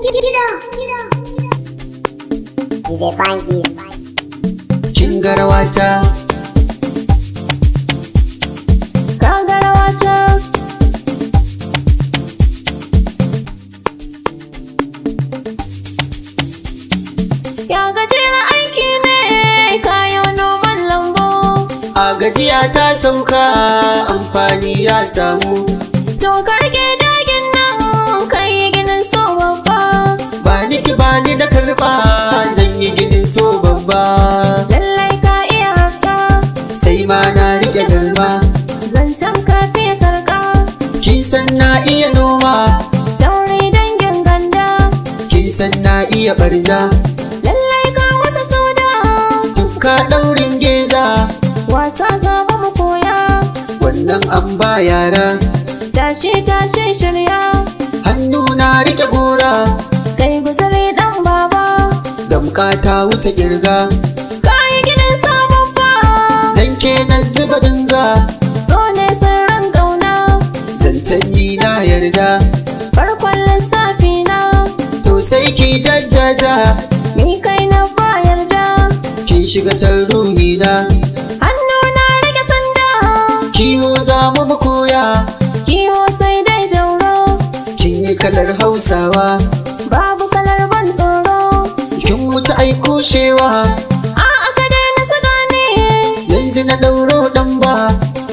Gida. DJ Funky. Kin ga rawata. Ka ga rawata. Ya gajeren aiki ne kayan noman lambu. A gajiya ta sauka, amfani ya samu. To ka rike dagin nan kai ginin so babba. Ba ni ki ba ni na karba, zan yi ginin so babba. Lallai ka iya haka. Sai ma na rike galma. Zancen ka fiye sarka. Kin san na iya noma. Tauri dangin ganda. Kin san na iya barza. Lallai ka wata soda. Tukka daurin geza. Wasa za mu koya. Wannan an ba yara. Tashi tashi shirya. Hannu na rike gora. Kai guzuri dan baba. Damka ta wuce kirga. Kayi ginin so babba. Dan ke na zuba dinga. So ne sirrin kauna. Zancen ni na yarda. Farkon lissafi na. To sai ki jajjaja. Ni kai na ba yarda. Kin shiga can ruhi na. Hannu na rike sanda. Kiwo za mu koya. Kiwo sai dai jauro. Kin yi kalar Hausawa. Babu kalar ban tsoro. Kin wuce ai kushewa. A'a ka daina saka ni. Yanzu na ɗauro ɗan ba.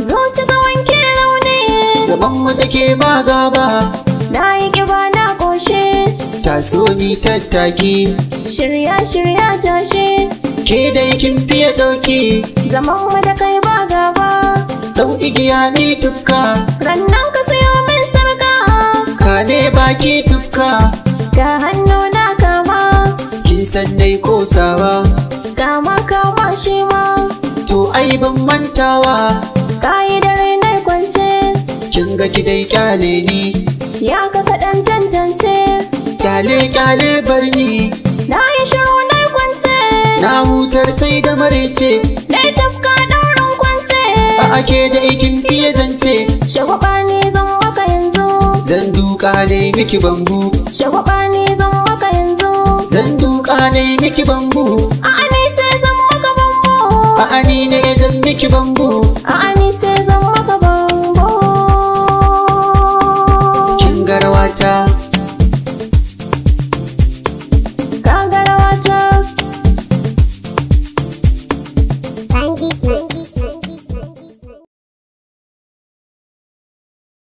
Zuci ka wanke rauni. Zaman mu take ba gaba. Na yi kiba na ƙoshe. Taso ni tattaki. Shirya shirya tashi. Ke dai kin fiye ɗauki. Zaman mu da kai ba gaba. Ɗau igiya ni tufka. Rannan ka sayo min sarka. Kane baki tufka. Ga hannu na kama. Kin san dai kosawa. Kama kama shi ma. To ai ban mantawa. Kayi dare na kwance. Kin ga ki dai kyale ni. Ya ka kaɗan tantance. Kyale kyale barni. Na yi shiru na kwance. Na hutar sai da maraice. Na yi tafka ɗaurin kwance. A ake da kin fiye zance. Shagwaba ne zan maka yanzu. Zan duka ne miki bambu. Shagwaba ne zan maka yanzu. Zan duka ne miki bambu. A'a ni ce zan maka bambo. A'a ni ne zan miki bambu. A'a ni ce zan maka bambo. Kin ga rawata.